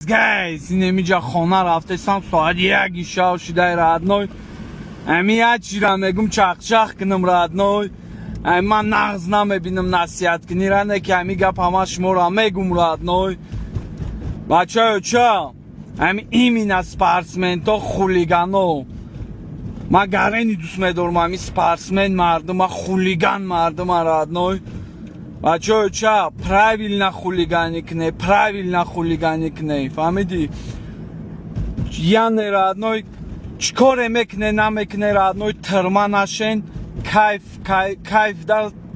Guys, инемиҷа хона рафтесам, соати 1-и шав шидай, родной. Ами як чира мегум, чақчақ кунам, родной. Ай, ман нағз намебинам насиҳат кунира, не ки ами гап ҳама шуморо мегум, родной. Бачаё ча? Ами именно спортсменто, хулигано. Ман гарени дӯст медорам ами спортсмен мардума, хулиган мардума, родной. Бачаё ча, правильно хулиганӣ кне, правильно хулиганӣ кне, фаҳмидӣ? Яъне, родной, чӣ коре мекуне, намекуне, родной, тюрьма нашен, кайф кайф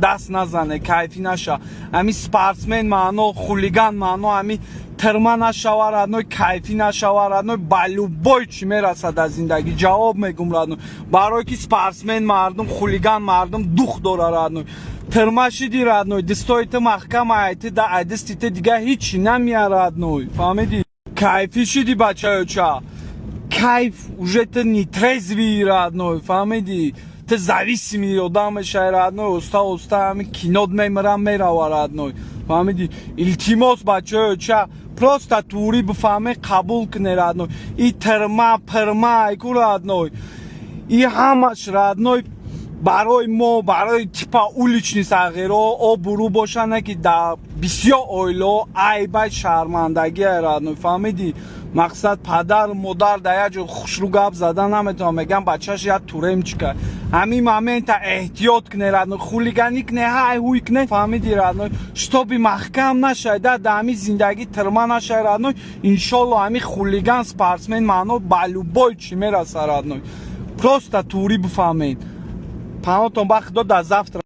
даст назане, кайфӣ наша. Ами спортсмен маъно, хулиган маъно, ами тюрьма нашава, родной, кайфӣ нашава, родной, ба любой чӣ мерасад аз зиндагӣ, ҷавоб мегум, родной. Барое ки спортсмен мардум, хулиган мардум дух дора, родной. Тюрьма шиди, родной, дистои ту маҳкам, ай ту да ай дисти ту дига ҳичи намея, родной, фаҳмидӣ? Кайфӣ шиди, бачаёча, кайф, уже ту нетрезвый, родной, фаҳмидӣ? Ту зависимый одам мешавӣ, родной, оста оста ҳами кинот мемирам, мерава, родной, фаҳмидӣ? Илтимос, бачаёча, просто тури бифаҳме, қабул куне, родной. И тюрьма пирма айку, родной, и ҳамаш, родной, барои мо, барои типа уличный сағиро обурӯ боша, не ки дар бисёр оилаҳо айбай, шармандагие, родной, фаҳмидӣ? Мақсад, падару модар дар як ҷо хушрӯ гап зада наметавонам, мегӯям бачаш як тюремщик а. Ҳамин момента эҳтиёт куне, родной, хулиганӣ куне, ҳай ҳуй куне, фаҳмидӣ, родной, чтобы маҳкам нашавед, да ҳамин зиндагӣ тюрьма нашавед, родной. Иншолло, ҳамин хулиган спортсмен маъно ба любой чӣ мераса, родной, просто тури бифаҳмед. Паноҳтон ба Худо, до завтра.